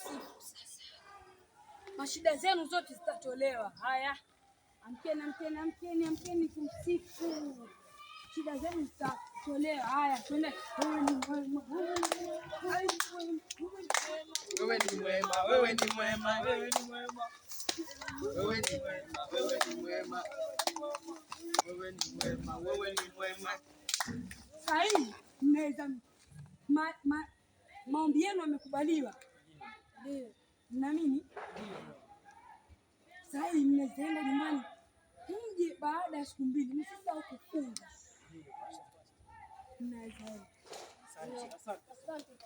Tumsifu sasa. Mashida zenu zote zitatolewa. Haya, amkeni, amkeni, amkeni, amkeni, tumsifu. Shida zenu zitatolewa. Haya, twende. Wewe ni mwema, wewe ni mwema, wewe ni mwema, wewe ni mwema, wewe ni mwema, wewe ni mwema, wewe ni mwema. Sahii mnaweza maombi yenu yamekubaliwa. Ndio. Na mimi sahii mnaweza nyumbani, mje baada ya siku 2, msisahau kufunga. Mnaweza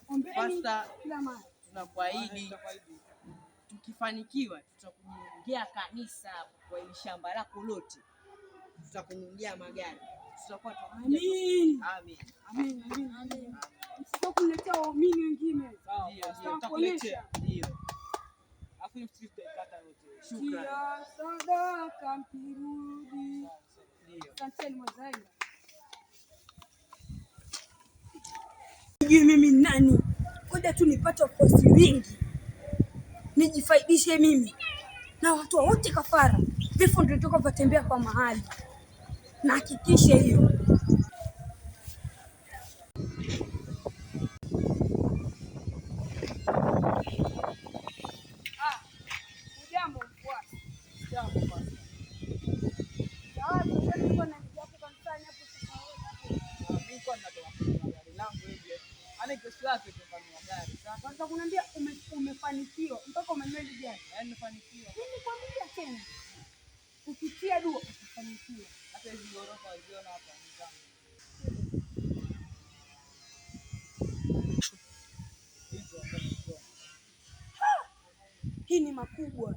ombeni kila mara. Tunakuahidi tukifanikiwa tutakujengea kanisa kwa hili shamba lako lote, tutakununulia magari, tutakuwa Amin. Amin. Amin, amin, amin. Msisahau kuniletea waumini wengine. Ndio, Ndio. Shukrani. Tia sadaka mkirudi. Ndio. Asanteni mwazaenda. Sijui mimi nani, ngoja tu nipate wafuasi wingi nijifaidishe mimi na watu wote kafara. Vifo ndio tutakavyotembea kwa mahali, na hakikishe hiyo. Ah, hujambo mfuasi? Jambo basi. Zawadi, nilikuwa naingia hapo kanisani hapo tukaona hapo. Mimi nilikuwa natoka kununua gari langu hivi. Yaani kesho yake tutanunua gari. Sasa Kwanza kuniambia umefanikiwa mpaka umenunua hili gari. yaani nimefanikiwa. Nilikwambia tena, ukitia dua utafanikiwa. Hata hizi ghorofa uziona hapa ni zangu. Hizo ambazo unaziona. Hii ni makubwa,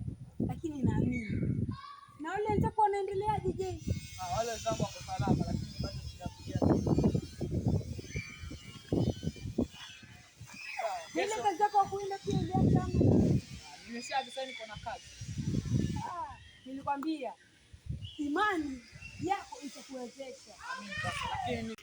lakini naamini. Na wale wenzako wanaendeleaje je? Ah, wale wenzangu wako salama lakini bado tunapigia simu. Sawa, Ile kesho kazi yako ya kuenda pia iliacha ama? nimesha sasa niko na kazi. Ah, nilikwambia imani yako itakuwezesha. Amin sasa. Lakini